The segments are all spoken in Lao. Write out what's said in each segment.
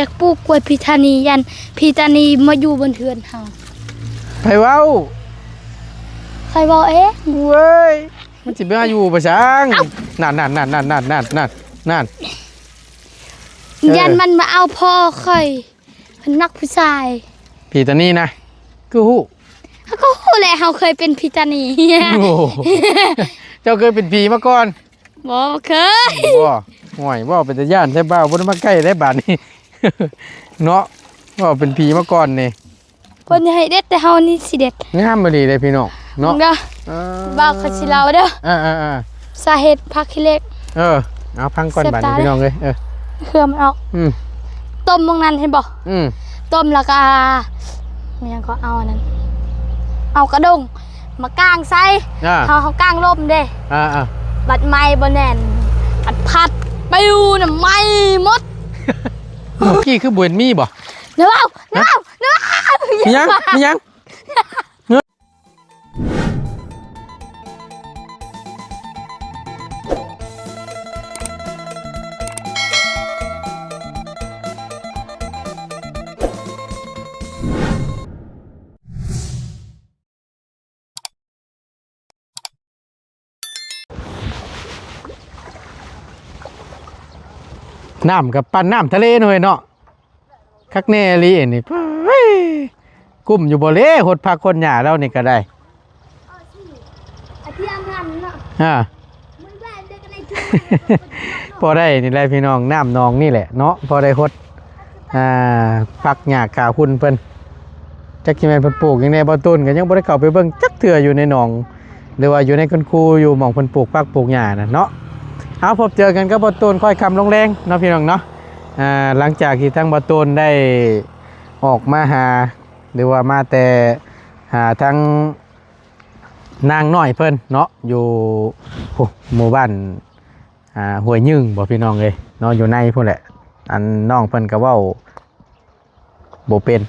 ຢາກປູກກ້ວຍພີຕານີ ຢ້ານພີຕານີມາຢູ່ບົນເຮືອນເຮົາ. ໃຜເວົ້າ? ຂ້ອຍເວົ້າເອງ. ເວີຍ ມັນຊິໄປຫາຢູ່ໄປສັງ? ເອົ້າ ນັ້ນໆໆໆໆ ເອີ ຢ້ານມັນມາເອົາພໍ່ຂ້ອຍ. ເພິ່ນມັກຜູ້ຊາຍ. ຜີຕານີນະ ຄືຮູ້? ເຮົາກໍຮູ້ແຫຼະ ເຮົາເຄີຍເປັນຜີຕານີ. ໂອ້ ເຈົ້າເຄີຍເປັນຜີມາກ່ອນ? ບໍ່ເຄີຍ. ບໍ່? ໂອ້ຍ ເວົ້າເປັນຕາຢ້ານແທ້. ບ່າວບໍ່ໄດ້ມາໃກ້ໄດ້ບາດນີ້ເນາະ. ເວົ້າເປັນຜີມາກ່ອນນີ້ ເພິ່ນໃຫ້ເດັດ ແຕ່ເຮົານີ້ຊິເດັດ. ງາມອີ່ຫຼີເດ້ພີ່ນ້ອງເນາະ. ເດີ ເອີ ບ່າວ ຂ້ອຍຊິເລົ່າເດີ. ອ່າໆໆ ສາເຫດຜັກຂີ້ເຫຼັກ. ເອີ ເອົາຟັງກ່ອນບາດນີ້ ພີ່ນ້ອງເອີຍ. ເອີ ເຄືອມັນອອກ. ອືມ ຕົ້ມໝ່ອງນັ້ນເຫັນບໍ່? ອືມ ຕົ້ມແລ້ວກໍ ມີຫຍັງກໍເອົາອັນນັ້ນ ເອົາກະດົງມາກາງໃສ່. ອ່າ ເຮົາ ເຮົາກາງລົມເດ້. ອ່າໆ ບັດໄມ້ບໍ່ແໜ້ນ ອັດພັດປິວນະ ໄໝ້ໝົດ. ເມື່ອກີ້ຄືບໍ່ເຫັນມີບໍ່? ນະເວົ້າ ນະເວົ້າ ນະເວົ້າ. ມີຫຍັງ? ມີຫຍັງ? ນ້ຳກໍປານນ້ຳທະເລເນາະເອີຍເນາະ. ຄັກແນ່ອີ່ຫຼີນີ້. ເອີຍ ກຸ້ມຢູ່ບໍ່ເລ ຫົດຜັກຫົດຫຍ້າລາວນີ້ກໍໄດ້. ອ່າ ພໍໄດ້ນີ້ແຫຼະພີ່ນ້ອງ ນ້ຳໜອງນີ້ແຫຼະເນາະ ພໍໄດ້ຫົດ ອ່າ ຜັກຫຍ້າຂາຫຸ່ນເພິ່ນ. ຈັກຊິແມ່ນເພິ່ນປູກຫຍັງແດ່ ບ່າວຕູນກໍຍັງບໍ່ໄດ້ເຂົ້າໄປເບິ່ງຈັກເທື່ອຢູ່ໃນໜອງ ຫຼືວ່າຢູ່ໃນຄັນຄູ ຢູ່ໝ່ອງເພິ່ນປູກຜັກປູກຫຍ້ານັ້ນເນາະ. ເອົາ ພົບເຈີກັນກັບບ່າວຕູນຄ່ອຍຄ່ຳລົງແລງເນາະ ພີ່ນ້ອງເນາະ. ອ່າ ຫຼັງຈາກທີ່ທາງບ່າວຕູນໄດ້ອອກມາຫາ ຫຼືວ່າມາແຕ່ຫາທາງນາງນ້ອຍເພິ່ນເນາະ ຢູ່ ໂອ້ ໝູ່ບ້ານ ອ່າ ຫ້ວຍຍຶງບໍ່ ພີ່ນ້ອງເອີຍເນາະ ຢູ່ໃນພຸ້ນແຫຼະ. ອັນນ້ອງເພິ່ນກໍເວົ້າ ບໍ່ເປັນ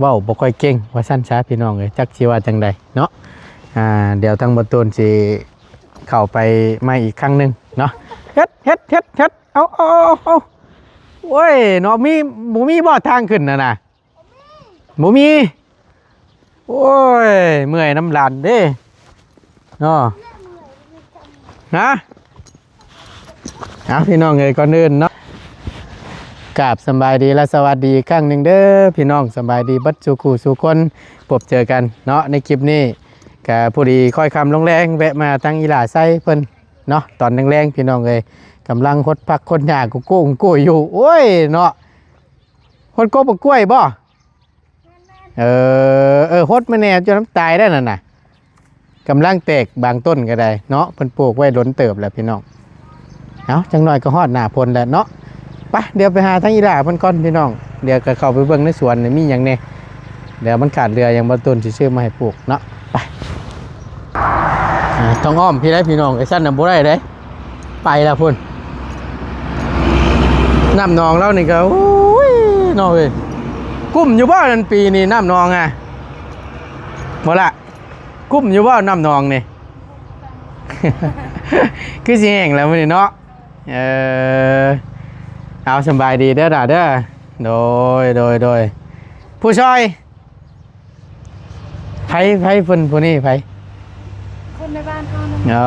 ເວົ້າບໍ່ຄ່ອຍເກັ່ງວ່າຊັ້ນຊະ ພີ່ນ້ອງເອີຍ ຈັກຊິວ່າຈັ່ງໃດເນາະ. ອ່າ ດຽວທາງບ່າວຕູນຊິເຂົ້າໄປໃໝ່ອີກຄັ້ງໜຶ່ງເນາະ. ເຮັດ ເຮັດ ເຮັດ ເຮັດ ເອົາ ເອົາ ເອົາ ເອົາ ໂອ້ຍເນາະ ມີ ບໍ່ມີບໍ່ທາງຂຶ້ນຫັ້ນນະ? ບໍ່ມີ. ໂອ້ຍ ເມື່ອຍນຳຫຼານເດ້ເນາະ ນະ. ເອົາ ພີ່ນ້ອງເອີຍ ກ່ອນອື່ນເນາະ ກາບສຳບາຍດີ ແລະ ສະຫວັດດີອີກຄັ້ງໜຶ່ງເດີພີ່ນ້ອງ. ສະບາຍດີເບິດສູ່ຄູ່ສູ່ຄົນ ພົບເຈີກັນເນາະ ໃນຄລິບນີ້. ກະພໍດີຄ່ອຍຄ່ຳລົງແລງ ແວະມາທາງອີ່ຫຼ້າໄຊເພິ່ນເນາະ ຕອນແລງໆ ພີ່ນ້ອງເອີຍ ກຳລັງຫົດຜັກຫົດຫຍ້າ ໂກ້ງໆຢູ່. ໂອ້ຍເນາະ ຫົດກົກບັກກ້ວຍບໍ່? ເອີ ເອີ ຫົດມາແດ່ ຈົນມັນຕາຍໄດ້ນັ້ນນະ. ກຳລັງແຕກບາງຕົ້ນກໍໄດ້ເນາະ ເພິ່ນປູກໄວ້ດົນເຕີບແລ້ວພີ່ນ້ອງ. ເອົາ ຈັກໜ້ອຍກໍຮອດໜ້າຝົນແລ້ວເນາະ. ໄປ ດຽວໄປຫາທາງອີ່ຫຼ້າເພິ່ນກ່ອນພີ່ນ້ອງ ດຽວກໍເຂົ້າໄປເບິ່ງໃນສວນນີ້ມີຫຍັງແດ່ ດຽວມັນຂາດເຫຼືອຫຍັງ ບ່າວຕູນຊິຊື້ມາໃຫ້ປູກເນາະ. ໄປ ອ່າ ຕ້ອງອ້ອມພີ້ໄດ໋ພີ່ນ້ອງ ໄອ້ຊັ້ນນະບໍ່ໄດ້ເດ້. ໄປລະພຸ້ນ ນ້ຳໜອງລາວນີ້ກໍ ໂອ້ຍ ນ້ອງເອີຍ ກຸ້ມຢູ່ບໍ່ນັ້ນ ປີນີ້ນ້ຳໜອງອະ ບໍ່ລະ ກຸ້ມຢູ່ບໍ່ນ້ຳໜອງນີ້? ຄືຊິແຫ້ງແລ້ວມື້ນີ້ເນາະ. ເອີ ເອົາ ສະບາຍດີເດີຫຼ້າເດີ. ໂດຍ ໂດຍ ໂດຍ ຜູ້ຊ່ອຍ ໃຜ ໃຜເພິ່ນຜູ້ນີ້ໃຜ? ຄົນໃນບ້ານເຮົານັ້ນ. ອໍ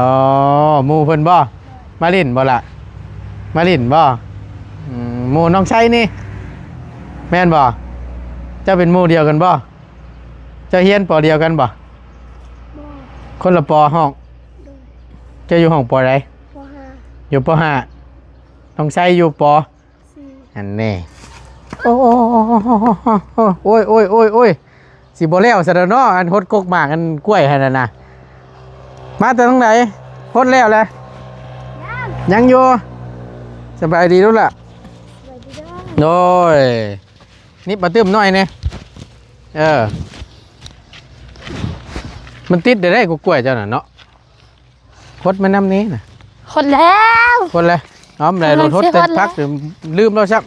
ໝູ່ເພິ່ນບໍ່? ມາຫຼິ້ນບໍ່ລະ? ມາຫຼິ້ນບໍ່? ອືມ ໝູ່ນ້ອງໄຊນີ້ ແມ່ນບໍ່? ເຈົ້າເປັນໝູ່ດຽວກັນບໍ່? ເຈົ້າຮຽນ ປໍ ດຽວກັນບໍ່? ບໍ່. ຄົນລະ ປໍ ຫ້ອງ? ໂດຍ. ເຈົ້າຢູ່ຫ້ອງ ປໍ ໃດ? ປໍ ຫ້າ. ຢູ່ ປໍ ຫ້າ. ນ້ອງໄຊຢູ່ ປໍ ສີ່. ອັນແນ່ ໂອ້ຍ ໂອ້ຍ ໂອ້ຍ ໂອ້ຍ ຊິບໍ່ແລ້ວຊະແລ້ວເນາະ ອັນຫົດກົກໝາກອັນກ້ວຍຫັ້ນນະ. ມາແຕ່ທາງໃດ? ຫົດແລ້ວແຫຼະ? ຍັງ ຍັງຢູ່. ສະບາຍດີລູກຫຼ້າ. ສະບາຍດີເດີ. ໂດຍ ນິບມາຕື່ມໜ້ອຍແດ່. ເອີ ມັນຕິດໄດ້ໄດ໋ ກົກກ້ວຍເຈົ້ານະເນາະ. ຫົດມານຳນີ້ນະ. ຫົດແລ້ວ ຫົດແລ້ວ. ອ້ອມແລ້ວ ກຳລັງ ຫົດແຕ່ ຊິຫົດແລ້ວ ພັກ ລືມແລ້ວຊ້ຳ.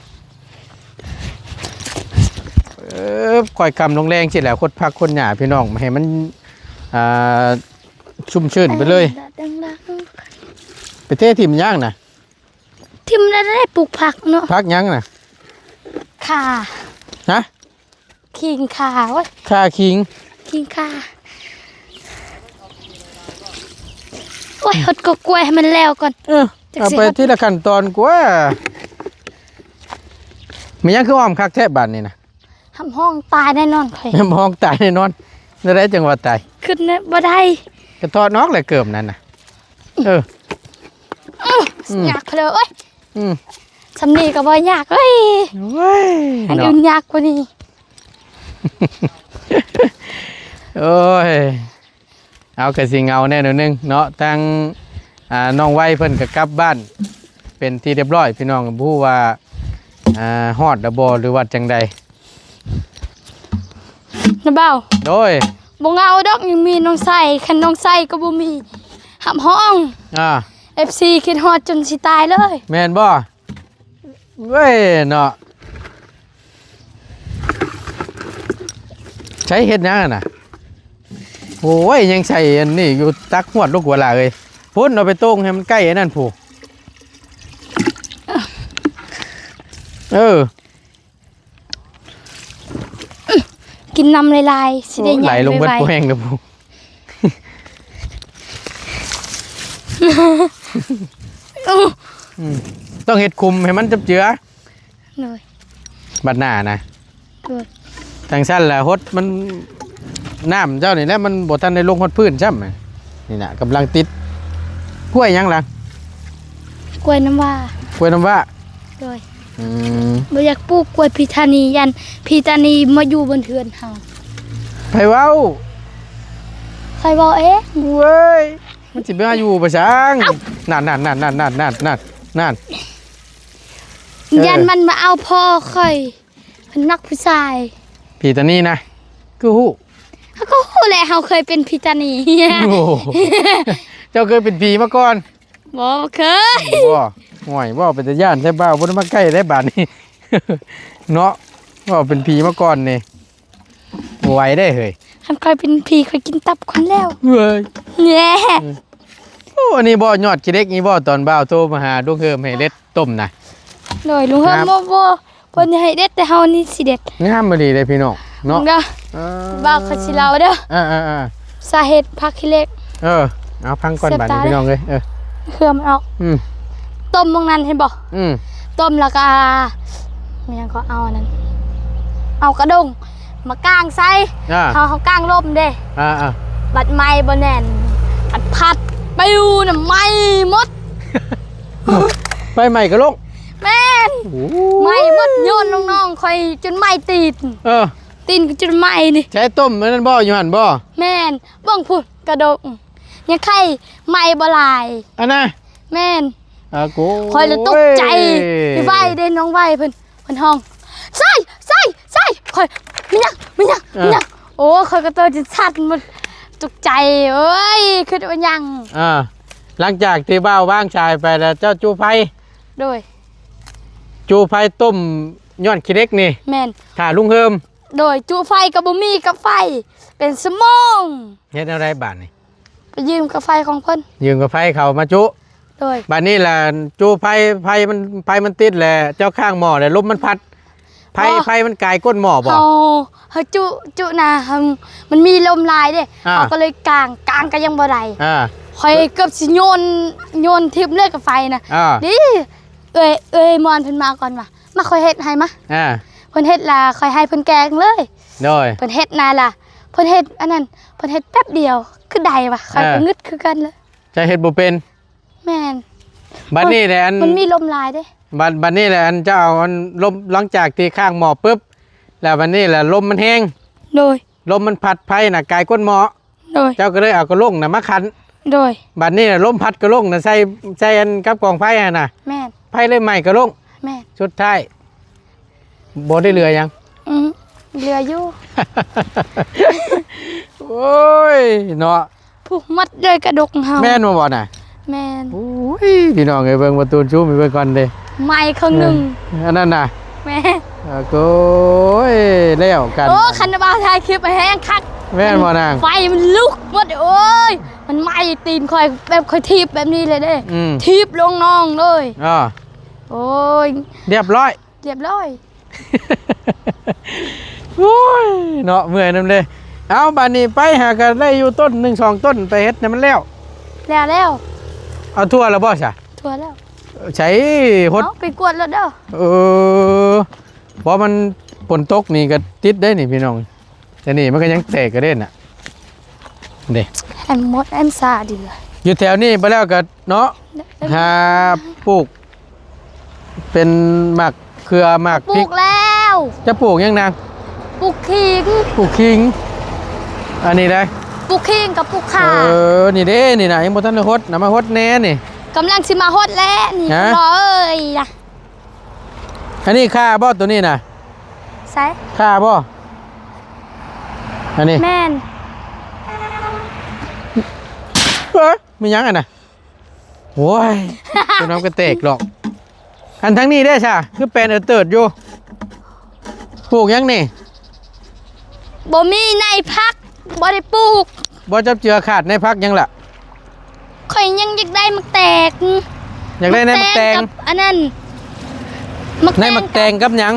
ເອີ ຄ່ອຍຄ່ຳລົງແລງຊີ້ແຫຼະ ຫົດຜັກຫົດຫຍ້າພີ່ນ້ອງ ໃຫ້ມັນ ອ່າ ຊຸ່ມຊື່ນໄປເລີຍ. ໄປເທຖິ້ມຫຍັງນະ? ຖິ້ມແລ້ວໄດ້ປູກຜັກເນາະ. ຜັກຫຍັງນະ? ຂ່າ ຮະ? ຂີງຂ່າ ໂອ້ຍ ຂ່າຂີງ ຂີງຂ່າ. ໂອ້ຍ ຫົດກໍກ້ວຍໃຫ້ມັນແລ້ວກ່ອນ. ເອີ ຈັກຊິ ເອົາໄປທີລະຂັ້ນຕອນກວ່າ. ແມ່ນຫຍັງຄືອ້ອມຄັກແທ້ບາດນີ້ນະ? ຮັບຮອງຕາຍແນ່ນອນຂ້ອຍ. ຮັບຮອງຕາຍແນ່ນອນ. ແນວໃດຈັ່ງວ່າຕາຍ? ຂຶ້ນນະ ບໍ່ໄດ້. ກະຖອດອອກແຫຼະເກີບນັ້ນນະ. ເອີ ອື ອືມ ຍາກເລີຍ. ອືມ ສ່ຳນີ້ກໍບໍ່ຍາກເອີຍ. ໂອ້ຍ ອັນອື່ນ ເນາະ ຍາກກວ່ານີ້. ໂອ້ຍ ເອົາ ກະຊິເຫງົາແນ່ໜ້ອຍໜຶ່ງເນາະ. ທາງ ອ່າ ນ້ອງໄວເພິ່ນກໍກັບບ້ານເປັນທີ່ຮຽບຮ້ອຍ ພີ່ນ້ອງ. ບໍ່ຮູ້ວ່າ ອ່າ ຮອດແລ້ວບໍ່ ຫຼືວ່າຈັ່ງໃດ? ນະບ່າວ ໂດຍ ບໍ່ເຫງົາດອກ ຍັງມີນ້ອງໄຊ. ຄັນນ້ອງໄຊກໍບໍ່ມີຮັບຮອງ ອ່າ ເອັຟຊີຄິດຮອດຈົນຊິຕາຍເລີຍ. ແມ່ນບໍ່? ເວີຍເນາະ ໃຊ້ເຮັດຫຍັງຫັ້ນນະ? ໂອ້ຍ ຍັງໃສ່ອັນນີ້ຢູ່ ຕັກຮວດລູກ ເວລາເອີຍ. ພຸ້ນ ເອົາໄປໂຕ່ງໃຫ້ມັນໃກ້ອັນນັ້ນພຸ້ນ. ເອີ ກິນນ້ຳຫຼາຍໆ ຊິໄດ້ ໂອ້ຍ ໃຫຍ່ ໄຫຼລົງເບິດ ໄວໆ ບໍ່ແຫ້ງແລ້ວພຸ້ນ. ອືມ ອືມ ຕ້ອງເຮັດຂຸມໃຫ້ມັນຈັບເຈືອ. ໂດຍ ບັດໜ້ານະ. ໂດຍ ຈັ່ງຊັ້ນລະ ຫົດມັນ ນ້ຳເຈົ້ານີ້ແຫຼະ ມັນບໍ່ທັນໄດ້ລົງຮອດພື້ນຊ້ຳ. ນີ້ນະ ກຳລັງຕິດ. ກ້ວຍຫຍັງລະ? ກ້ວຍນ້ຳວ້າ. ກ້ວຍນ້ຳວ້າ. ໂດຍ ອືມ ບໍ່ຢາກປູກກ້ວຍພີຕານີ ຢ້ານພີຕານີມາຢູ່ບົນເຮືອນເຮົາ. ໃຜເວົ້າ? ຂ້ອຍເວົ້າເອງ. ເວີຍ ມັນຊິໄປຫາຢູ່ປະສັງ? ເອົ້າ ນັ້ນໆໆໆໆໆ ເອີ ຢ້ານມັນມາເອົາພໍ່ຂ້ອຍ. ເພິ່ນມັກຜູ້ຊາຍ. ຜີຕານີນະ ຄືຮູ້? ເຮົາກໍຮູ້ແຫຼະ ເຮົາເຄີຍເປັນຜີຕານີ. ໂອ້ ເຈົ້າເຄີຍເປັນຜີມາກ່ອນ? ບໍ່ເຄີຍ. ບໍ່? ໂອ້ຍ ເວົ້າເປັນຕາຢ້ານແທ້ ບ່າວບໍ່ໄດ້ມາໃກ້ໄດ້ບາດນີ້ ເນາະ. ເວົ້າເປັນຜີມາກ່ອນນີ້ ບໍ່ໄຫວເດ້ເຮີ້ຍ. ຄັນຂ້ອຍເປັນຜີ ຂ້ອຍກິນຕັບຄົນແລ້ວ. ເວີຍ ແນ່. ໂອ້ ອັນນີ້ບໍ່ ຍອດຂີ້ເຫຼັກນີ້ບໍ່? ຕອນບ່າວໂທມາຫາລຸງເຮີມໃຫ້ເດັດຕົ້ມນະ. ໂດຍ ລຸງເຮີມ ງາມ ບໍ່ ບໍ່ ເພິ່ນໃຫ້ເດັດ ແຕ່ເຮົານີ້ຊິເດັດ. ງາມອີ່ຫຼີເດ້ພີ່ນ້ອງເນາະ. ເດີ ເອີ ບ່າວຂ້ອຍຊິເລົ່າເດີ. ເອີໆໆ ສາເຫດຜັກຂີ້ເຫຼັກ. ເອີ ເອົາຟັງກ່ອນບາດນີ້ ພີ່ນ້ອງເອີຍ. ເອີ ເຄືອມັນອອກ. ອືມ ຕົ້ມໝ່ອງນັ້ນເຫັນບໍ່? ອືມ ຕົ້ມແລ້ວກໍ ແມ່ນຫຍັງກໍເອົາອັນນັ້ນ ເອົາກະດົງມາກາງໃສ່. ອ່າ ເຮົາ ເຮົາກາງລົມເດ້. ອ່າໆ ບັດໄໝບໍ່ແໜ້ນ ອັດພັດປິວນະ ໄໝໝົດ. ໄຟໄໝກະລົງ? ແມ່ນ. ໂອ້ ໄໝໝົດ ຍ້ອນນ້ອງໆຂ້ອຍຈົນໄໝຕີນ. ເອີ ຕີນກໍຈົນໄໝນີ້. ໃຊ້ຕົ້ມອັນນັ້ນບໍ່ ຢູ່ຫັ້ນບໍ່? ແມ່ນ. ເບິ່ງພຸ້ນ ກະດົງ ຍັງໄຄໄໝບໍ່ຫຼາຍ. ອັນນະ? ແມ່ນ. ອາໂກ ຂ້ອຍລະຕົກໃຈ. ໄວເດ້ ນ້ອງໄວເພິ່ນ ເພິ່ນຮ້ອງ ໃສ່ ໃສ່ ໃສ່. ຂ້ອຍ ແມ່ນຫຍັງ ແມ່ນຫຍັງ ເອີ ແມ່ນຫຍັງ? ໂອ້ ຂ້ອຍກໍຕົວຈະສັ່ນໝົດ ຕົກໃຈເອີຍ ຄິດວ່າຫຍັງ. ອ່າ ຫຼັງຈາກທີ່ບ່າວວາງສາຍໄປແລ້ວ ເຈົ້າຈູ່ໄຟ? ໂດຍ ຈູ່ໄຟຕົ້ມຍ້ອນຂີ້ເຫຼັກນີ້. ແມ່ນ. ຖ້າລຸງເຮີມ. ໂດຍ ຈູ່ໄຟກໍບໍ່ມີກາໄຟເປັນຊົ່ວໂມງ. ເຮັດແນວໃດບາດນີ້? ໄປຢືມກາໄຟຂອງເພິ່ນ ຢືມກາໄຟເຂົາມາຈຸ. ໂດຍ ບາດນີ້ລະຈຸໄຟ ໄຟມັນ ໄຟມັນຕິດແລ້ວ ເຈົ້າຄ້າງໝໍ້ແລ້ວ ລົມມັນພັດ ໄຟ ອໍ ໄຟມັນກາຍກົ້ນໝໍ້ບໍ່? ເຮົາ ເຮົາຈຸ ຈຸນະ ມັນມີລົມຫຼາຍເດ້. ອ່າ ເຮົາກໍເລີຍກາງ ກາງກໍຍັງບໍ່ໄດ້. ອ່າ ຂ້ອຍເກືອບຊິໂຍນ ໂຍນຖິ້ມເລີຍກາໄຟນະ. ອ່າ ດີ ເອື້ອຍ ເອື້ອຍມອນເພິ່ນມາກ່ອນວ່າ ມາ ຂ້ອຍເຮັດໃຫ້ມາ. ອ່າ ເພິ່ນເຮັດລະ ຂ້ອຍໃຫ້ເພິ່ນແກງເລີຍ. ໂດຍ ເພິ່ນເຮັດນະລະ ເພິ່ນເຮັດອັນນັ້ນ ເພິ່ນເຮັດແປັບດຽວ ຄືໄດ້ວະ. ເອີ ຂ້ອຍກໍງຶດຄືກັນເລີຍ ເຈົ້າເຮັດບໍ່ເປັນ. ແມ່ນ. ບັດນີ້ແຫຼະ ອັນ ມັນມີລົມຫຼາຍເດ້. ບັດ ບັດນີ້ແຫຼະ ອັນເຈົ້າເອົາອັນລົມ ຫຼັງຈາກທີ່ຄ້າງໝໍ້ປຶບ ແລ້ວບັດນີ້ແຫຼະລົມມັນແຮງ. ໂດຍ ລົມມັນພັດໄຟນະກາຍກົ້ນໝໍ້. ໂດຍ ເຈົ້າກໍເລີຍເອົາກະລົງນະມາຂັນ. ໂດຍ ບັດນີ້ລະລົມພັດກະລົງນະໃສ່ ໃສ່ອັນກັບກອງໄຟຫັ້ນນະ. ແມ່ນ. ໄຟເລີຍໄໝ້ກະລົງ. ແມ່ນ. ສຸດທ້າຍບໍ່ໄດ້ເຫຼືອຫຍັງ. ອືມ ເຫຼືອຢູ່. ໂອ້ຍເນາະ ຜູ້ມັດດ້ວຍກະດົກເຮົາ. ແມ່ນບໍ່ ບໍ່ນະ? ແມ່ນ. ໂອ້ຍ ພີ່ນ້ອງເອີຍ ເບິ່ງປະຕູນຊູມໃຫ້ເບິ່ງກ່ອນເດ້ ໄໝ້ເຄິ່ງໜຶ່ງ. ເອີ ອັນນັ້ນນະ. ແມ່ນ. ໂອ້ຍ ແລ້ວກັນ. ໂອ້ ຄັນວ່າຖ່າຍຄລິບແຮງຄັກ. ແມ່ນບໍ່ນາງ? ໄຟມັນລຸກໝົດ. ໂອ້ຍ ມັນໄໝ້ຕີນຂ້ອຍ ແບບຂ້ອຍຖີບແບບນີ້ເລີຍເດ້. ອືມ ຖີບລົງໜອງເລີຍ. ອໍ ໂອ້ຍ ຮຽບຮ້ອຍ ຮຽບຮ້ອຍ. ໂອ້ຍ ເນາະ ເມື່ອຍນຳເດ້. ເອົາ ບາດນີ້ໄປຫາກໍໄດ້ຢູ່ຕົ້ນໜຶ່ງສອງຕົ້ນ ໄປເຮັດໃຫ້ມັນແລ້ວ. ແລ້ວ ແລ້ວ. ເອົາທົ່ວແລ້ວບໍ່ຊະ? ທົ່ວແລ້ວ. ໃສ ຫົດ ເອົາໄປກວດໂລດເດີ. ເອີ ບໍ່ ມັນຝົນຕົກນີ້ກໍຕິດໄດ້ນີ້ພີ່ນ້ອງ. ແຕ່ນີ້ມັນກໍຍັງແຕກກະເດັນນະ ເດ້ ແອມໝົດແອມຊາດີ. ຢູ່ແຖວນີ້ໄປແລ້ວກໍເນາະ ແລ້ວ ຫາປູກເປັນໝາກເຂືອໝາກພິກ. ປູກແລ້ວ. ຈະປູກຫຍັງນາງ? ປູກຂີງ. ປູກຂີງ. ອັນນີ້ໄດ໋ ປູກຂີງກັບປູກຂ່າ. ເອີ ນີ້ເດ້ ນີ້ນະ ຍັງບໍ່ທັນໄດ້ຫົດນະ ມາຫົດແດ່ນີ້. ກຳລັງຊິມາຫົດແລ້ວນີ້. ຮະ? ພໍ່ເອີຍນະ. ອັນນີ້ຂ່າບໍ່ ໂຕນີ້ນະ? ໃສ? ຂ່າບໍ່ ອັນນີ້? ແມ່ນ. ເອີ ມີຫຍັງອັນນະ? ໂອ້ຍ ຕົວນ້ຳກະແຕກດອກ. ອັນທາງນີ້ເດ້ຊະ ຄືແປນເອີເຕີດຢູ່? ປູກຫຍັງນີ້? ບໍ່ມີໃນຜັກ ບໍ່ໄດ້ປູກ. ບໍ່ຈັບເຈືອຂາດໃນຜັກຫຍັງລະ? ຂ້ອຍຍັງຢາກໄດ້ໝາກແຕງ. ຢາກໄດ້ໃນໝາກແຕງ ໝາກແຕງກັບອັນນັ້ນ ໝາກແຕງ ໃນໝາກແຕງກັບຫຍັງ?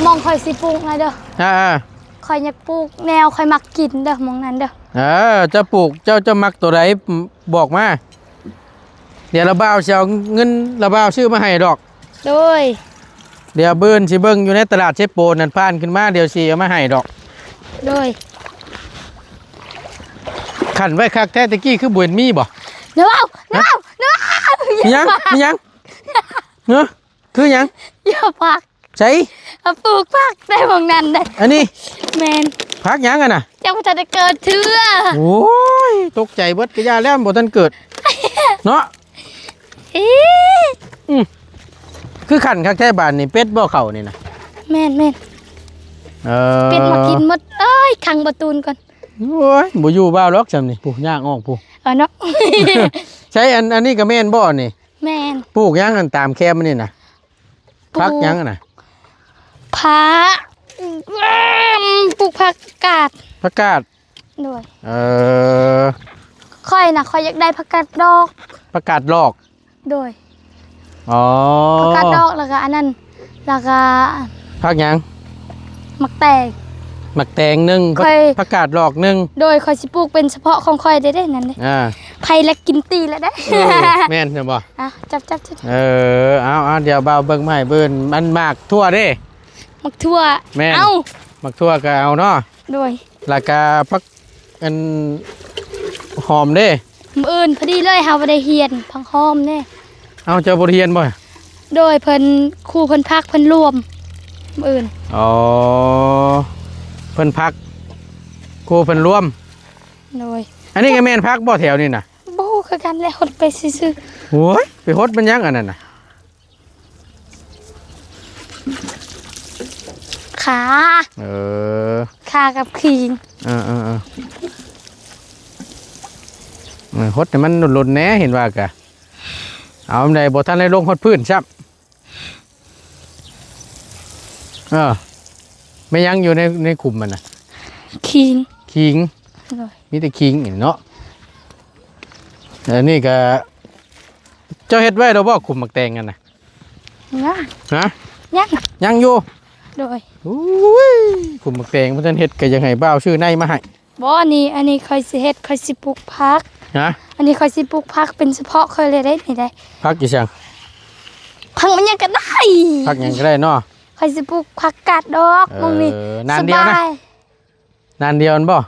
ໝ່ອງຂ້ອຍຊິປູກນະເດີ. ອ່າໆ ຂ້ອຍຢາກປູກແນວຂ້ອຍມັກກິນເດີ ໝ່ອງນັ້ນເດີ. ເອີ ເຈົ້າປູກ ເຈົ້າ ເຈົ້າມັກໂຕໃດ ບອກມາ. ດຽວລະບ່າວຊິເອົາເງິນລະບ່າວຊື້ມາໃຫ້ດອກ. ໂດຍ. ດຽວບືນຊິເບິ່ງຢູ່ໃນຕະຫຼາດເຊໂປນນັ້ນ ຜ່ານຂຶ້ນມາ ດຽວຊິເອົາມາໃຫ້ດອກ. ໂດຍ. ຂັນໄວ້ຄັກແທ້ ແຕ່ກີ້ຄືບໍ່ເຫັນມີບໍ່? ນະເວົ້າ ນະເວົ້າ ນະເວົ້າ. ມີຫຍັງ? ມີຫຍັງ? ເນາະ ຄືຫຍັງ? ຢ່າຜັກ. ໃສ? ເອົາປູກຜັກໄດ້ໝ່ອງນັ້ນໄດ໋. ອັນນີ້? ແມ່ນ. ຜັກຫຍັງຫັ້ນນະ? ຍັງບໍ່ທັນໄດ້ເກີດເທື່ອ. ໂອ້ຍ ຕົກໃຈເບິດ ກະຢ່າແລ້ວ ບໍ່ທັນເກີດເນາະ. ອີ ອືມ ຄືຂັນຄັກແທ້ບາດນີ້ ເປັດບໍ່ເຂົ້ານີ້ນະ? ແມ່ນໆ. ເອີ ເປັດມາກິນໝົດເອີຍ ຂັງປະຕູນກ່ອນ. ໂອ້ຍ ບໍ່ຢູ່ບ່າວດອກຊ່ຳນີ້ ຜູ້ຍ່າງອອກຜູ້. ເອີເນາະ. ໃສ ອັນ ອັນນີ້ກະແມ່ນບໍ່ນີ້? ແມ່ນ. ປູກຫຍັງອັນຕາມແຄມອັນນີ້ນະ? ປູກ ຜັກຫຍັງຫັ້ນນະ? ຜັກ ປູກຜັກກາດ. ຜັກກາດ. ໂດຍ. ເອີ ຂ້ອຍນະ ຂ້ອຍຢາກໄດ້ຜັກກາດດອກ. ຜັກກາດດອກ. ໂດຍ. ອໍ ຜັກກາດດອກ ແລ້ວກະອັນນັ້ນ ແລ້ວກະ ຜັກຫຍັງ? ໝາກແຕງ. ໝາກແຕງໜຶ່ງ ຂ້ອຍ ຜັກ ຜັກກາດດອກໜຶ່ງ. ໂດຍ. ຂ້ອຍຊິປູກເປັນສະເພາະຂອງຂ້ອຍເດ້ ເດ້ ນັ້ນເດ້. ອ່າ ໃຜລະກິນຕີລະເດ້. ເອີ ແມ່ນແມ່ນບໍ່? ອ່ະ ຈັບ ຈັບ ຈັບ. ເອີ ເອົາ ເອົາ ດຽວບ່າວເບິ່ງໃໝ່ເບິ່ງ ອັນໝາກຖົ່ວເດ້. ໝາກຖົ່ວ. ແມ່ນ. ເອົາ ໝາກຖົ່ວກະເອົາເນາະ. ໂດຍ. ແລ້ວກະຜັກ ອັນຫອມເດ້. ມື້ອື່ນພໍດີເລີຍ ເຮົາບໍ່ໄດ້ຮຽນຜັກຫອມເດ້. ເອົ້າ ເຈົ້າບໍ່ໄດ້ຮຽນບໍ່? ໂດຍ ເພິ່ນ ຄູເພິ່ນພັກເພິ່ນລວມມື້ອື່ນ. ອໍ ເພິ່ນພັກ ຄູເພິ່ນລວມ. ໂດຍ. ອັນນີ້ກະແມ່ນຜັກບໍ່ແຖວນີ້ນະ? ບໍ່ຮູ້ຄືກັນແຫຼະ ຫົດໄປຊື່ໆ. ໂອ້ຍ ໄປຫົດມັນຫຍັງອັນນັ້ນນະ? ຂ່າ. ເອີ ຂ່າກັບຂີງ. ເອີໆໆ ເອີ ຫົດໃຫ້ມັນຫຼົ່ນໆແດ່ ເຫັນວ່າກະ ເອົາ ອັນໃດບໍ່ທັນໄດ້ລົງຮອດພື້ນຊ້ຳ. ເອີ ແມ່ນຫຍັງຢູ່ໃນ ໃນຂຸມມັນນະ? ຂີງ. ຂີງ. ໂດຍ. ມີແຕ່ຂີງນີ້ເນາະ. ອັນນີ້ກະ ເຈົ້າເຮັດໄວ້ແລ້ວບໍ່ ຂຸມໝາກແຕງຫັ້ນນະ? ຍັງ. ຮະ? ຍັງ. ຍັງຢູ່? ໂດຍ. ໂອ້ຍ ຂຸມໝາກແຕງບໍ່ທັນເຮັດ ກະຢາກໃຫ້ບ່າວຊື້ໃນມາໃຫ້. ບໍ່ ອັນນີ້ ອັນນີ້ຂ້ອຍຊິເຮັດ ຂ້ອຍຊິປູກຜັກ. ຮະ? ອັນນີ້ຂ້ອຍຊິປູກຜັກເປັນສະເພາະຂ້ອຍເລີຍເດ້ ນີ້ໄດ໋. ຜັກອີ່ຫຍັງ? ຜັກມັນຫຍັງກະໄດ້. ຜັກຫຍັງກະໄດ້ເນາະ. ຂ້ອຍຊິປູກຜັກກາດດອກ. ເອີ ໝ່ອງນີ້ ນານດຽວນະ ສະບາຍ. ນານດຽວຫັ້ນບໍ່?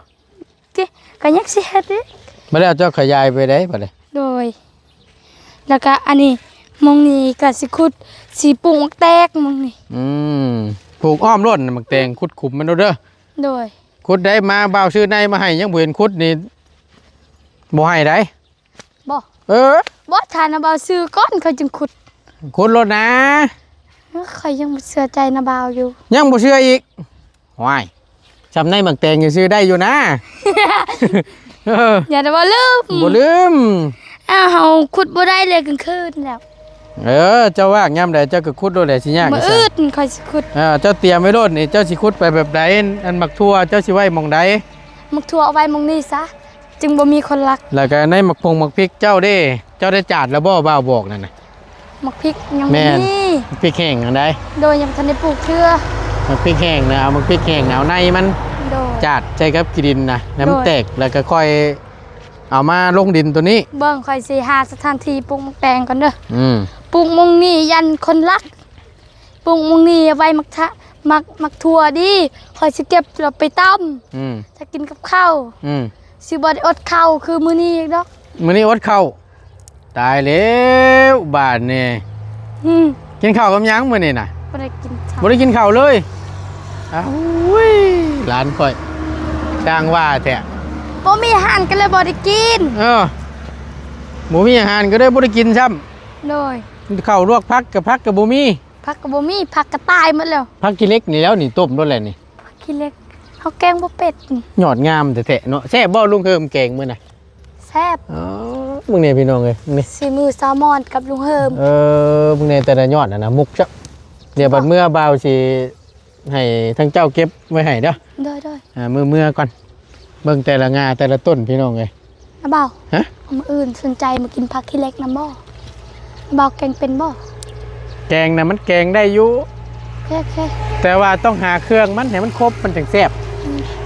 ກະ ກະຍັງຊິເຮັດອີກ. ມາແລ້ວເຈົ້າຂະຫຍາຍໄປໄດ້ບາດນີ້. ໂດຍ. ແລ້ວກະອັນນີ້ ໝ່ອງນີ້ກະຊິຂຸດ ຊິປູກໝາກແຕງໝ່ອງນີ້. ອືມ ປູກອ້ອມໂລດໝາກແຕງ ຂຸດຂຸມມັນໂລດເດີ. ໂດຍ. ຂຸດໄດ້ມາ ບ່າວຊື້ໃນມາໃຫ້ ຍັງບໍ່ເຫັນຂຸດນີ້ ບໍ່ໃຫ້ໃດ໋. ບໍ່. ເອີ. ບໍ່ ຖ້ານະບ່າວຊື້ກ່ອນ ຂ້ອຍຈຶ່ງຂຸດ. ຂຸດໂລດນາ. ເອີ ຂ້ອຍຍັງບໍ່ເຊື່ອໃຈນະບ່າວຢູ່. ຍັງບໍ່ເຊື່ອອີກ? ຫວາຍ ຊ່ຳໃນໝາກແຕງຍັງຊື້ໄດ້ຢູ່ນາ. ເອີ ຢ່າໄດ້ວ່າລືມ. ບໍ່ລືມ. ອ້າວ ເຮົາຂຸດບໍ່ໄດ້ເລີຍກາງຄືນແລ້ວ. ເອີ ເຈົ້າວ່າງຍາມໃດເຈົ້າກໍຂຸດໂລດແຫຼະ ຊິຍາກ. ມື້ອື່ນຂ້ອຍຊິຂຸດ. ເອີ ເຈົ້າຕຽມໄວ້ໂລດນີ້ ເຈົ້າຊິຂຸດໄປແບບໃດ? ອັນໝາກຖົ່ວເຈົ້າຊິໄວ້ໝ່ອງໃດ? ໝາກຖົ່ວເອົາໄວ້ໝ່ອງນີ້ຊະ ຈຶ່ງບໍ່ມີຄົນລັກ. ແລ້ວກໍໃນໝາກຜົງໝາກພິກເຈົ້າເດ້ ເຈົ້າໄດ້ຈາດແລ້ວບໍ່? ບ່າວບອກນັ້ນນະ. ໝາກພິກຍັງບໍ່ມີ. ແມ່ນ. ໝາກພິກແຫ້ງຫັ້ນໃດ໋. ໂດຍ ຍັງບໍ່ທັນໄດ້ປູກເທື່ອ. ໝາກພິກແຫ້ງນະ ເອົາໝາກພິກແຫ້ງນະ ເອົາໃນມັນ ໂດຍ ຈາດໃສ່ກັບຂີ້ດິນນະ ໃຫ້ມັນແຕກ ໂດຍ ແລ້ວກໍຄ່ອຍເອົາມາລົງດິນໂຕນີ້. ເບິ່ງ ຂ້ອຍຊິຫາສະຖານທີ່ປູກໝາກແຕງກ່ອນເດີ. ອືມ ປູກໝ່ອງນີ້ຢ້ານຄົນລັກ. ປູກໝ່ອງນີ້ໄວ້ໝາກທະ ໝາກ ໝາກຖົ່ວດີ ຂ້ອຍຊິເກັບແລ້ວໄປຕຳ ອືມ ຖ້າກິນກັບເຂົ້າ. ອືມ ຊິບໍ່ໄດ້ອົດເຂົ້າຄືມື້ນີ້ອີກດອກ. ມື້ນີ້ອົດເຂົ້າ. ຕາຍແລ້ວບາດນີ້. ອືມ ກິນເຂົ້າກັບຫຍັງມື້ນີ້ນະ? ບໍ່ໄດ້ກິນເຂົ້າ. ບໍ່ໄດ້ກິນເຂົ້າເລີຍ. ອ້າວ ຫວຍ ຫຼານຂ້ອຍ ຊ່າງວ່າແທ້. ບໍ່ມີອາຫານກໍເລີຍບໍ່ໄດ້ກິນ. ເອີ ບໍ່ມີອາຫານກໍເລີຍບໍ່ໄດ້ກິນຊ້ຳ. ໂດຍ ເຂົ້າລວກຜັກ ກັບຜັກກໍບໍ່ມີ. ຜັກກໍບໍ່ມີ ຜັກກໍຕາຍໝົດແລ້ວ. ຜັກຂີ້ເຫຼັກນີ້ແລ້ວນີ້ ຕົ້ມໂລດແຫຼະນີ້. ຜັກຂີ້ເຫຼັກ ເຮົາແກງບໍ່ເປັນ. ຍອດງາມແທ້ໆເນາະ. ແຊບບໍ່ລຸງເຮີມແກງມື້ນະ? ແຊບ. ອໍ ເບິ່ງແດ່ພີ່ນ້ອງເອີຍ ນີ້ ສີມືສາວມອນກັບລຸງເຮີມ. ເອີ ເບິ່ງແດ່ແຕ່ລະຍອດຫັ້ນນະ ໝົກຊະ. ດຽວບັດເມື່ອບ່າວຊິໃຫ້ທາງເຈົ້າເກັບໄວ້ໃຫ້ເດີ. ໂດຍໆ. ອ່າ ເມື່ອ ເມື່ອກ່ອນ ເບິ່ງແຕ່ລະງ່າແຕ່ລະຕົ້ນພີ່ນ້ອງເອີຍ. ອ້າຍບ່າວ ຮະ? ມື້ອື່ນສົນໃຈມາກິນຜັກຂີ້ເຫຼັກນຳບໍ່? ອ້າຍບ່າວແກງເປັນບໍ່? ແກງນະມັນແກງໄດ້ຢູ່. ໂອເຄ ໂອເຄ. ແຕ່ວ່າຕ້ອງຫາເຄື່ອງມັນໃຫ້ມັນຄົບ ມັນຈັ່ງແຊບ.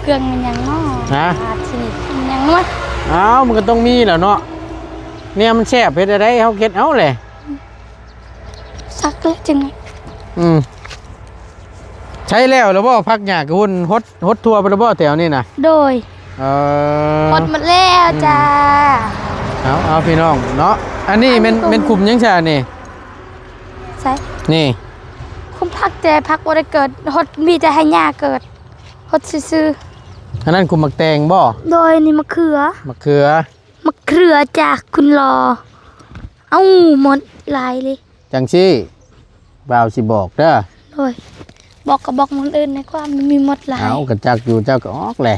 ເຄື່ອງມັນຫຍັງເນາະ? ຮະ? ອ່າ ທີ່ນີ້ມັນຫຍັງເນາະ? ອ້າວ ມັນກໍຕ້ອງມີແຫຼະເນາະ ແນວມັນແຊບ. ເຮັດແນວໃດເຮົາເຮັດເອົາແຫຼະ. ສັກແລ້ວຈັ່ງ. ອືມ ໃຊ້ແລ້ວລະບໍ່? ຜັກຫຍ້າກະຫຸ່ນ ຫົດ ຫົດທົ່ວໄປລະບໍ່ແຖວນີ້ນະ? ໂດຍ. ເອີ ຫົດໝົດແລ້ວ ອືມ ຈ້າ. ເອົາ ເອົາ ພີ່ນ້ອງເນາະ ອັນນີ້ແມ່ນ ອັນນີ້ ແມ່ນຂຸມຫຍັງຊະນີ້? ໃສ? ນີ້ ຂຸມຜັກ ແຕ່ຜັກບໍ່ໄດ້ເກີດ ຫົດມີແຕ່ໃຫ້ຫຍ້າເກີດ ຫົດຊື່ໆ. ອັນນັ້ນຂຸມໝາກແຕງບໍ່? ໂດຍ. ນີ້ມະເຂືອ ມະເຂືອ ມະເຂືອຈາກຄຸນລໍ. ເອົ້າ ໝົດຫຼາຍເລີຍ. ຈັ່ງຊີ້ ບ່າວຊິບອກເດີ. ໂດຍ. ບອກກໍບອກມື້ອື່ນໃນຄວາມມັນມີໝົດຫຼາຍ. ເອົ້າ ກະຈັກຢູ່ ເຈົ້າກໍອອກແຫຼະ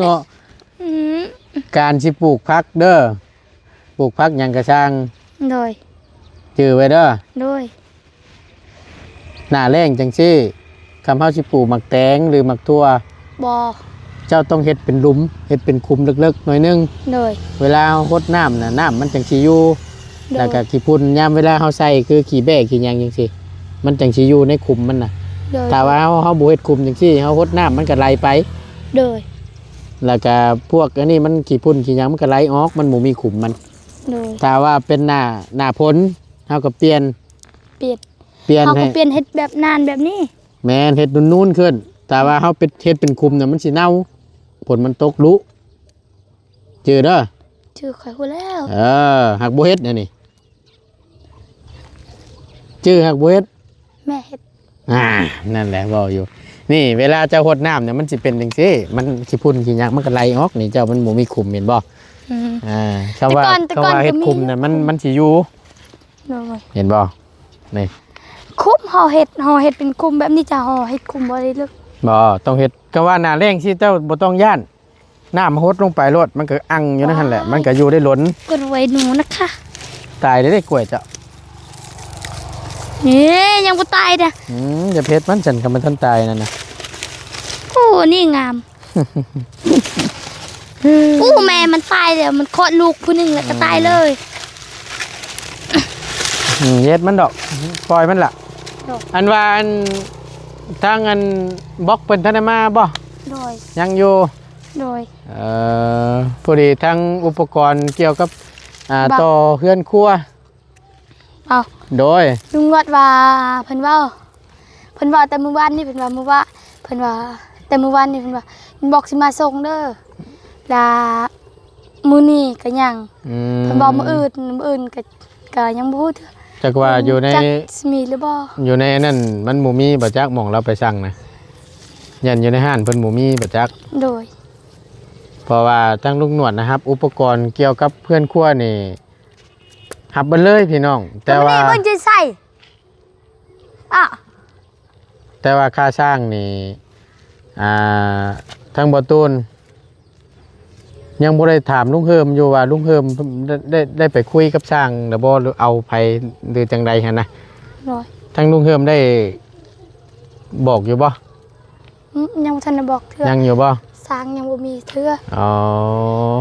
ເນາະ. ອືມ ການຊິປູກຜັກເດີ ປູກຜັກຫຍັງກະຊ່າງ. ໂດຍ. ຈື່ໄວ້ເດີ. ໂດຍ. ໜ້າແລ້ງຈັ່ງຊີ້ ຄຳເຮົາຊິປູກໝາກແຕງ ຫຼື ໝາກຖົ່ວ ບໍ່ ເຈົ້າຕ້ອງເຮັດເປັນຫຼຸມ ເຮັດເປັນຂຸມເລິກໆໜ້ອຍໜຶ່ງ. ໂດຍ. ເວລາເຮົາຫົດນ້ຳນະ ນ້ຳມັນຈັ່ງຊິຢູ່. ໂດຍ. ແລ້ວກະຂີ້ຝຸ່ນ ຍາມເວລາເຮົາໃສ່ ຄືຂີ້ແບ້ຂີ້ຫຍັງຈັ່ງຊີ້ ມັນຈັ່ງຊິຢູ່ໃນຂຸມມັນນະ. ໂດຍ. ຖ້າວ່າເຮົາ ເຮົາບໍ່ເຮັດຂຸມຈັ່ງຊີ້ ເຮົາຫົດນ້ຳມັນກະໄຫຼໄປ. ໂດຍ. ແລ້ວກະພວກອັນນີ້ມັນຂີ້ຝຸ່ນຂີ້ຫຍັງມັນກະໄຫຼອອກ ມັນບໍ່ມີຂຸມມັນ. ໂດຍ. ຖ້າວ່າເປັນໜ້າ ໜ້າຝົນ ເຮົາກໍປ່ຽນ ປ່ຽນ ປ່ຽນ ເຮົາກໍປ່ຽນເຮັດແບບນານແບບນີ້. ແມ່ນ ເຮັດນູນໆຂຶ້ນ. ຖ້າວ່າເຮົາເປັນ ເຮັດເປັນຂຸມນະ ມັນຊິເນົ່າ ຝົນມັນຕົກລຸ. ຈື່ເດີ. ຈື່ ຂ້ອຍຮູ້ແລ້ວ. ເອີ ຫາກບໍ່ເຮັດອັນນີ້ ຈື່ ຫາກບໍ່ເຮັດ. ແມ່ເຮັດ. ອ່າ ນັ້ນແຫຼະເວົ້າຢູ່. ນີ້ ເວລາເຈົ້າຫົດນ້ຳນະ ມັນຊິເປັນຈັ່ງຊີ້ ມັນຂີ້ຝຸ່ນຂີ້ຫຍັງມັນກໍໄຫຼອອກ. ນີ້ ເຈົ້າ ມັນບໍ່ມີຂຸມ ເຫັນບໍ່? ອືມ ອ່າ ຄຳວ່າ ແຕ່ກ່ອນ ແຕ່ກ່ອນ ຄຳວ່າເຮັດຂຸມນະ ມັນ ມັນຊິຢູ່. ໂດຍ. ເຫັນບໍ່? ນີ້ ຂຸມ ເຮົາເຮັດ ເຮົາເຮັດເປັນຂຸມແບບນີ້ຈ້າ ເຮົາເຮັດຂຸມບໍ່ໄດ້ເລີກ. ບໍ່ ຕ້ອງເຮັດ ກະວ່າໜ້າແລ້ງຊີ້ ເຈົ້າບໍ່ຕ້ອງຢ້ານ ນ້ຳຫົດລົງໄປໂລດ ມັນກໍອັ່ງຢູ່ໃນຫັ້ນແຫຼະ. ວ້າຍ ມັນກໍຢູ່ໄດ້ດົນ. ກ້ວຍໜູນະຄະ. ຕາຍເດ້ ກ້ວຍເຈົ້າ. ນີ້ ຍັງບໍ່ຕາຍເດ້. ອືມ ຢ່າເຮັດມັນຊັ້ນ ຄັນມັນທັນຕາຍນັ້ນນະ. ໂອ້ ນີ້ງາມ. ອູ້ ແມ່ມັນຕາຍແລ້ວ ມັນຄອດລູກຜູ້ໜຶ່ງແລ້ວກໍຕາຍເລີຍ. ອືມ ຢ່າເຮັດມັນດອກ ປ່ອຍມັນລະ. ໂດຍ. ອັນວ່າ ອັນ ທາງ ອັນ ບລັອກເພິ່ນທັນໄດ້ມາບໍ່? ໂດຍ. ຍັງຢູ່? ໂດຍ. ເອີ ພໍດີທາງອຸປະກອນກ່ຽວກັບ ອ່າ ບໍ່ ຕໍ່ເຮືອນຄົວ. ເອົ້າ ໂດຍ. ລຸງງວດວ່າ ເພິ່ນເວົ້າ ເພິ່ນເວົ້າແຕ່ມື້ວານນີ້ ເພິ່ນວ່າມື້ວາ ເພິ່ນວ່າແຕ່ມື້ວານນີ້ ເພິ່ນວ່າບລັອກຊິມາສົ່ງເດີ ລະມື້ນີ້ກໍຍັງ. ອືມ ເພິ່ນເວົ້າມື້ອື່ນ ມື້ອື່ນກໍ ກໍຍັງບໍ່ຮູ້ເທື່ອ. ຈັກວ່າຢູ່ໃນ ຈັກຊິມີຫຼືບໍ່ ຢູ່ໃນອັນນັ້ນມັນບໍ່ມີບໍ່ຈັກ ໝ່ອງລາວໄປສັ່ງນະ ຢ້ານຢູ່ໃນຮ້ານເພິ່ນບໍ່ມີບໍ່ຈັກ. ໂດຍ. ເພາະວ່າທາງລຸງນວດນະ ຮັບອຸປະກອນກ່ຽວກັບເຮືອນຄົວນີ້ ຮັບເບິດເລີຍພີ່ນ້ອງ ແຕ່ວ່າ ເບິ່ງຈິໃສ່ ອະ ແຕ່ວ່າຄ່າຊ່າງນີ້ ອ່າ ທາງບໍ່ຕູນຍັງບໍ່ໄດ້ຖາມລຸງເຮີມຢູ່ວ່າ ລຸງເຮີມໄດ້ ໄດ້ ໄດ້ໄປຄຸຍກັບຊ່າງແລ້ວບໍ່ ຫຼືເອົາໃຜ ຫຼືຈັ່ງໃດຫັ້ນນະ. ໂດຍ. ທາງລຸງເຮີມໄດ້ບອກຢູ່ບໍ່? ອືມ ຍັງບໍ່ທັນໄດ້ບອກເທື່ອ. ຍັງຢູ່ບໍ່? ຊ່າງຍັງບໍ່ມີເທື່ອ. ອໍ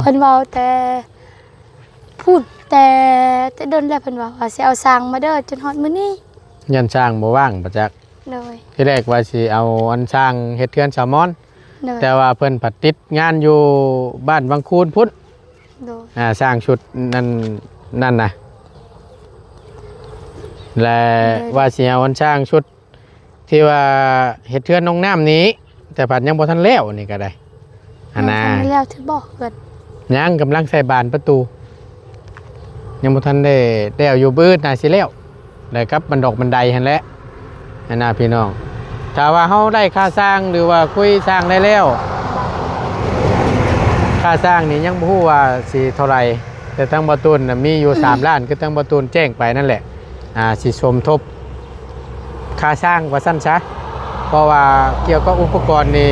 ເພິ່ນເວົ້າແຕ່ ພ ພຸ້ນ ແຕ່ ແຕ່ດົນແລ້ວ ເພິ່ນວ່າ ວ່າຊິເອົາຊ່າງມາເດີ ຈົນຮອດມື້ນີ້ ຢ້ານຊ່າງບໍ່ວ່າງປະຈັກ. ໂດຍ ທີແລກວ່າຊິເອົາອັນຊ່າງເຮັດເຮືອນສາວມອນ ໂດຍ ແຕ່ວ່າເພິ່ນພັດຕິດງານຢູ່ບ້ານວັງຄູນພຸ້ນ. ໂດຍ ອ່າ ຊ່າງຊຸດນັ້ນ ນັ້ນນະ ແລະ ໂດຍ ວ່າຊິເອົາອັນຊ່າງຊຸດ ທີ່ວ່າເຮັດເຮືອນນ້ອງນ້ຳນີ້ ແຕ່ພັດຍັງບໍ່ທັນແລ້ວນີ້ກໍໄດ້ ອັນນະ ຍັງບໍ່ທັນໄດ້ແລ້ວ ຖືບໍ່ເຮືອນ ຍັງກຳລັງໃສ່ບານປະຕູ ຍັງບໍ່ທັນໄດ້ແລ້ວ ຢູ່ມື້ອື່ນໜ້າຊິແລ້ວ ແລ້ວກັບບັນດອກບັນໄດຫັ້ນແຫຼະ ອັນນະ ພີ່ນ້ອງ. ຖ້າວ່າເຮົາໄດ້ຄ່າຊ່າງ ຫຼືວ່າຄຸຍຊ່າງໄດ້ແລ້ວ ຄ່າຊ່າງນີ້ຍັງບໍ່ຮູ້ວ່າຊິເທົ່າໃດ ແຕ່ທາງບໍ່ຕູນນະມີຢູ່ ສາມລ້ານ ຄືທາງບໍ່ຕູນແຈ້ງໄປນັ້ນແຫຼະ ອ່າ ຊິສົມທົບ ຄ່າຊ່າງວ່າຊັ້ນຊະ ເພາະວ່າກ່ຽວກັບອຸປະກອນນີ້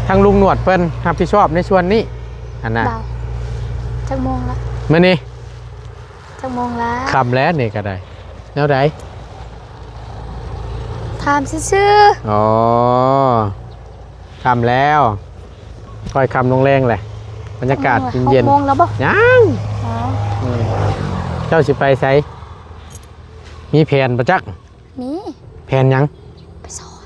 ທາງລຸງໜວດເພິ່ນຮັບຜິດຊອບໃນສ່ວນນີ້ຫັ້ນນະ. ບ່າວ ຈັກໂມງລະ? ມື້ນີ້ ຈັກໂມງລະ? ຄ່ຳແລ້ວນີ້ກໍໄດ້. ແນວໃດ? ຖາມຊື່ໆ. ອໍ ຄ່ຳແລ້ວ ຄ່ອຍຄ່ຳລົງແລງແຫຼະ ບັນຍາກາດເຢັນໆ. ຫົກໂມງແລ້ວບໍ່? ຍັງ. ອໍ ອືມ ເຈົ້າຊິໄປໃສ? ມີແຜນບໍ່ຈັກ? ມີ. ແຜນຫຍັງ? ໄປສອນ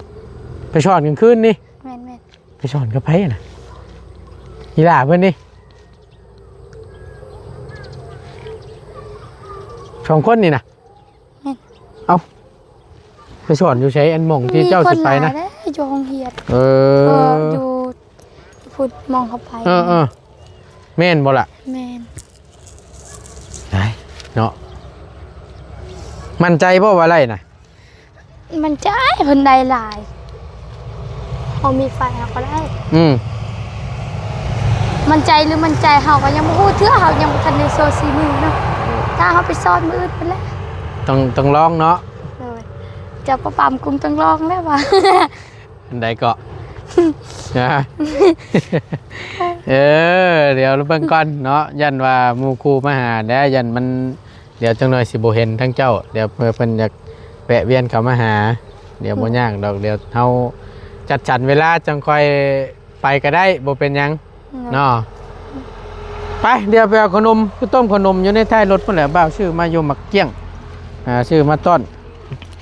ໄປສອນກາງຄືນນີ້? ແມ່ນໆ. ໄປສອນກັບໃຜນະ? ອີຫຼ້າເພິ່ນນີ້ ສອງຄົນນີ້ນະ? ແມ່ນ. ເອົ້າ ໄປສອນຢູ່ໃສ? ອັນໝ່ອງທີ່ເຈົ້າຊິໄປນະ? ມີຄົນຫຼາຍເດ້ ຢູ່ໂຮງຮຽນ. ເອີ ເອີ ຢູ່ພຸ້ນ ໝ່ອງເຮົາໄປ. ເອີໆ ແມ່ນບໍ່ລະ? ແມ່ນ. ໄດ້ເນາະ ໝັ້ນໃຈບໍ່ວ່າໄດ້ນະ? ໝັ້ນໃຈ ເພິ່ນໄດ້ຫຼາຍ ເຮົາມີໄຟເຮົາກໍໄດ້. ອືມ ໝັ້ນໃຈຫຼືໝັ້ນໃຈ ເຮົາກໍຍັງບໍ່ຮູ້ເທື່ອ ເຮົາຍັງບໍ່ທັນໄດ້ໂຊສີມືເນາະ. ຖ້າເຮົາໄປສອນມື້ອື່ນພຸ້ນແຫຼະ ຕ້ອງ ຕ້ອງລອງເນາະ. ໂດຍ ເຈົ້າປະປາມກຸງຕ້ອງລອງແລ້ວວ່າ ອັນໃດເກາະ? ເອີ ດຽວເບິ່ງກ່ອນເນາະ ຢ້ານວ່າໝູ່ຄູ່ມາຫາແດ່ ຢ້ານມັນ ດຽວຈັກໜ່ອຍຊິບໍ່ເຫັນທາງເຈົ້າ ດຽວເພື່ອເພິ່ນຢາກແວະວຽນເຂົ້າມາຫາ. ດຽວບໍ່ຍາກດອກ ດຽວເຮົາຈັດສັນເວລາຈັ່ງຄ່ອຍໄປກໍໄດ້ ບໍ່ເປັນຫຍັງເນາະ. ໄປ ດຽວໄປເອົາຂະໜົມ ຄືຕົ້ມຂະໜົມຢູ່ໃນທ້າຍລົດພຸ້ນແຫຼະ ບ່າວຊື້ມາຢູ່ໝາກກ້ຽງ ອ່າ ຊື້ມາຕ້ອນ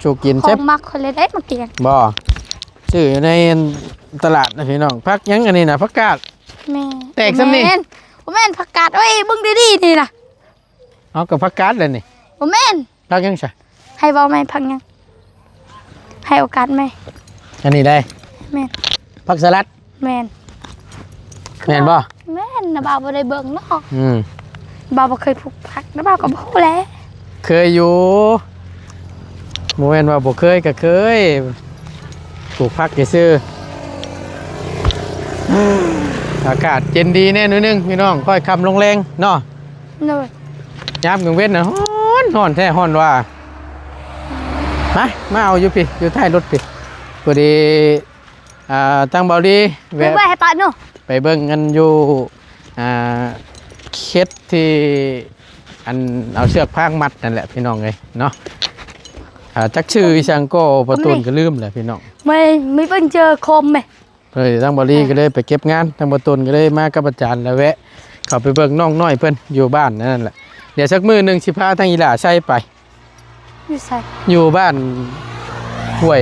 ສູ່ກິນ. ຂອງມັກຂ້ອຍເລີຍໄດ້ໝາກກ້ຽງ. ບໍ່ ຊື້ຢູ່ໃນຕະຫຼາດນະພີ່ນ້ອງ. ຜັກຫຍັງອັນນີ້ນະ? ຜັກກາດ. ແມ່ນ. ແຕກສ່ຳນີ້. ບໍ່ແມ່ນ ບໍ່ແມ່ນຜັກກາດ. ໂອ້ຍ ເບິ່ງດີໆນີ້ນະ. ເອົາ ກໍຜັກກາດແຫຼະນີ້. ບໍ່ແມ່ນ. ຜັກຫຍັງຊະ? ໃຫ້ເວົ້າໃໝ່ ຜັກຫຍັງ? ໃຫ້ໂອກາດໃໝ່. ອັນນີ້ໄດ໋. ແມ່ນ. ຜັກສະຫຼັດ. ແມ່ນ. ແມ່ນບໍ່? ແມ່ນນະ ບ່າວບໍ່ໄດ້ເບິ່ງເນາະ. ອືມ ບ່າວບໍ່ເຄີຍປູກຜັກນະ ບ່າວກໍບໍ່ຮູ້ແຫຼະ. ເຄີຍຢູ່ ບໍ່ແມ່ນວ່າບໍ່ເຄີຍ ກໍເຄີຍ ປູກຜັກຊື່ໆ. ອາກາດເຢັນດີແດ່ໜ້ອຍໜຶ່ງພີ່ນ້ອງ ຄ່ອຍຄ່ຳລົງແລງເນາະ. ໂດຍ. ຍາມກາງເວັນນະ ຮ້ອນ ຮ້ອນແທ້ ຮ້ອນວ່າ. ມາ ມາເອົາຢູ່ພີ້ ຢູ່ທ້າຍລົດພີ້. ພໍດີ ອ່າ ທາງເບົາລີແວະ ເບິ່ງໄວ້ໃຫ້ປະໜູ ໄປເບິ່ງກັນຢູ່ ອ່າ ເຂດທີ່ອັນເອົາເຊືອກຟາງມັດນັ້ນແຫຼະພີ່ນ້ອງເອີຍເນາະ. ອ່າ ຈັກຊື່ອີ່ຫຍັງກໍປະຕູນກໍລືມແຫຼະພີ່ນ້ອງ. ໄມ່ ໄມ່ເບິ່ງເຈີຄົມແມ. ເອີຍ ທາງເບົາລີກໍເລີຍໄປເກັບງານ ທາງປະຕູນກໍເລີຍມາກັບອາຈານ ແລ້ວແວະເຂົ້າໄປເບິ່ງນ້ອງນ້ອຍເພິ່ນຢູ່ບ້ານນັ້ນແຫຼະ. ດຽວສັກມື້ໜຶ່ງຊິພາທາງອີ່ຫຼ້າໄຊໄປ. ຢູ່ໃສ? ຢູ່ບ້ານຫ້ວຍ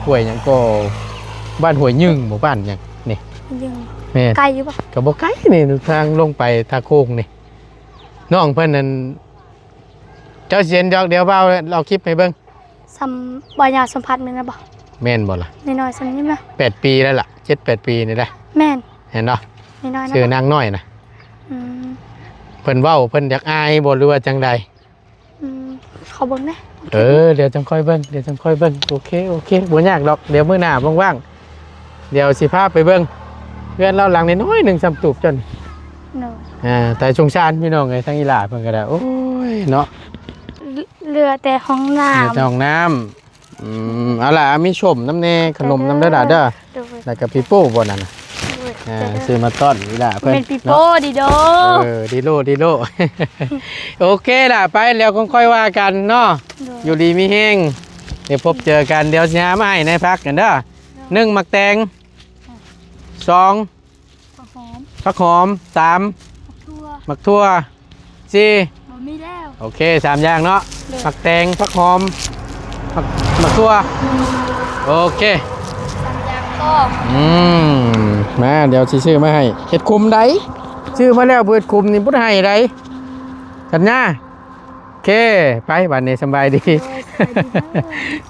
ຫ້ວຍຫຍັງກໍ ບ້ານຫ້ວຍຍຶງບໍ່ ບ້ານຫຍັງນີ້? ຍຶງ. ແມ່ນ. ໄກຢູ່ບໍ່? ກໍບໍ່ໄກນີ້ ທາງລົງໄປທ່າໂຄ້ງນີ້. ນ້ອງເພິ່ນນັ້ນ ເຈົ້າຊິເຫັນດອກ ດຽວບ່າວເອົາຄລິບໃຫ້ເບິ່ງ. ສ່ຳ ບ່າວຍາວສຳພັດແມ່ນບໍ່? ແມ່ນບໍ່ລະ? ນ້ອຍໆສ່ຳນີ້ນະ. ແປດປີແລ້ວລະ ເຈັດແປດປີນີ້ແຫຼະ. ແມ່ນ. ເຫັນບໍ່? ນ້ອຍໆນະ ຊື່ນາງນ້ອຍນະ. ອືມ ເພິ່ນເວົ້າ ເພິ່ນຢາກອາຍບໍ່ ຫຼືວ່າຈັ່ງໃດ? ອືມ ຂໍເບິ່ງແດ່. ເອີ ດຽວຈັ່ງຄ່ອຍເບິ່ງ ດຽວຈັ່ງຄ່ອຍເບິ່ງ. ໂອເຄ ໂອເຄ ບໍ່ຍາກດອກ ດຽວມື້ໜ້າວ່າງໆ ດຽວຊິພາໄປເບິ່ງເຮືອນລາວຫຼັງນ້ອຍໆໜຶ່ງ ສ່ຳຕູບເຈົ້ານີ້. ໂດຍ. ອ່າ ຕາສົງສານພີ່ນ້ອງເອີຍ ທາງອີ່ຫຼ້າເພິ່ນກໍໄດ້. ໂອ້ຍເນາະ ເຫຼືອແຕ່ຫ້ອງນ້ຳ ເຫຼືອແຕ່ຫ້ອງນ້ຳ. ອືມ ເອົາລະ ມີສົ້ມນຳແດ່ ຂະໜົມນຳເດີຫຼ້າເດີ. ໂດຍ. ແລ້ວກໍປີໂປ້ບໍ່ນັ້ນນະ? ໂດຍ. ອ່າ ຊື້ມາຕ້ອນອີ່ຫຼ້າເພິ່ນ. ແມ່ນປີໂປ້ເນາະ ດີໂດ. ເອີ ດີໂລ ດີໂລ. ໂອເຄລະ ໄປແລ້ວຄ່ອຍວ່າກັນເນາະ. ໂດຍ. ຢູ່ດີມີແຮງ ໄດ້ພົບເຈີກັນ ດຽວຊິຫາມາໃຫ້ໃນພັກກັນເດີ. ໂດຍ. ໜຶ່ງ ໝາກແຕງ. ອ່າ. ສອງ ຜັກຫອມ ຜັກຫອມ. ສາມ ໝາກຖົ່ວ ໝາກຖົ່ວ. ສີ່ ບໍ່ມີແລ້ວ ໂອເຄ ສາມຢ່າງເນາະ ໂດຍ ໝາກແຕງ ຜັກຫອມ ໝາກ ໝາກຖົ່ວ ໂອເຄ ສາມຢ່າງກໍ ອືມ ມາ ດຽວຊິຊື້ມາໃຫ້ ເຮັດຂຸມໃດ ຊື້ມາແລ້ວບໍ່ເຮັດຂຸມນີ້ບໍ່ໄດ້ໃຫ້ໃດ ສັນຍາ ໂອເຄ ໄປ ບາດນີ້ສະບາຍດີ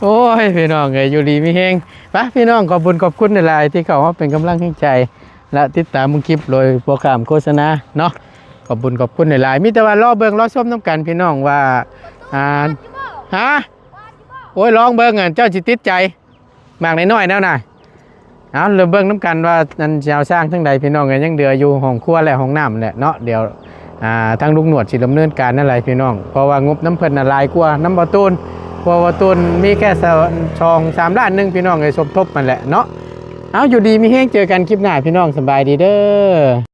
ໂອ້ຍ ສະບາຍດີເດີ ໂອ້ຍ ພີ່ນ້ອງເອີຍ ຢູ່ດີມີແຮງ ໄປ ພີ່ນ້ອງ ຂອບບຸນຂອບຄຸນຫຼາຍໆ ທີ່ເຂົ້າມາເປັນກຳລັງແຮງໃຈ ແລະ ຕິດຕາມເບິ່ງຄລິບໂດຍບໍ່ຂ້າມໂຄສະນາເນາະ ຂອບບຸນຂອບຄຸນຫຼາຍໆ ມີແຕ່ວ່າລໍເບິ່ງລໍຊົມນຳກັນ ພີ່ນ້ອງວ່າ ອ່າ ຮະ ໂອ້ຍ ລອງເບິ່ງ ອັນເຈົ້າຊິຕິດໃຈ ໝາກນ້ອຍໆ ແນວນະ ເອົາ ລອງເບິ່ງນຳກັນວ່າ ອັນ ຊິເອົາສ້າງທາງໃດ ພີ່ນ້ອງເອີຍ ຍັງເຫຼືອຢູ່ຫ້ອງຄົວ ແລະ ຫ້ອງນ້ຳແຫຼະເນາະ ດຽວ ອ່າ ທາງລຸງໜວດຊິດຳເນີນການນັ້ນແຫຼະ ພີ່ນ້ອງ ເພາະວ່າງົບນຳເພິ່ນນະຫຼາຍກວ່ານຳບ່າວຕູນ ເພາະວ່າບ່າວຕູນມີແຄ່ສອງສາມລ້ານໜຶ່ງ ພີ່ນ້ອງເອີຍ ສົມທົບຫັ້ນແຫຼະເນາະ ເອົາ ຢູ່ດີມີແຮງ ເຈີກັນຄລິບໜ້າ ພີ່ນ້ອງ ສະບາຍດີເດີ.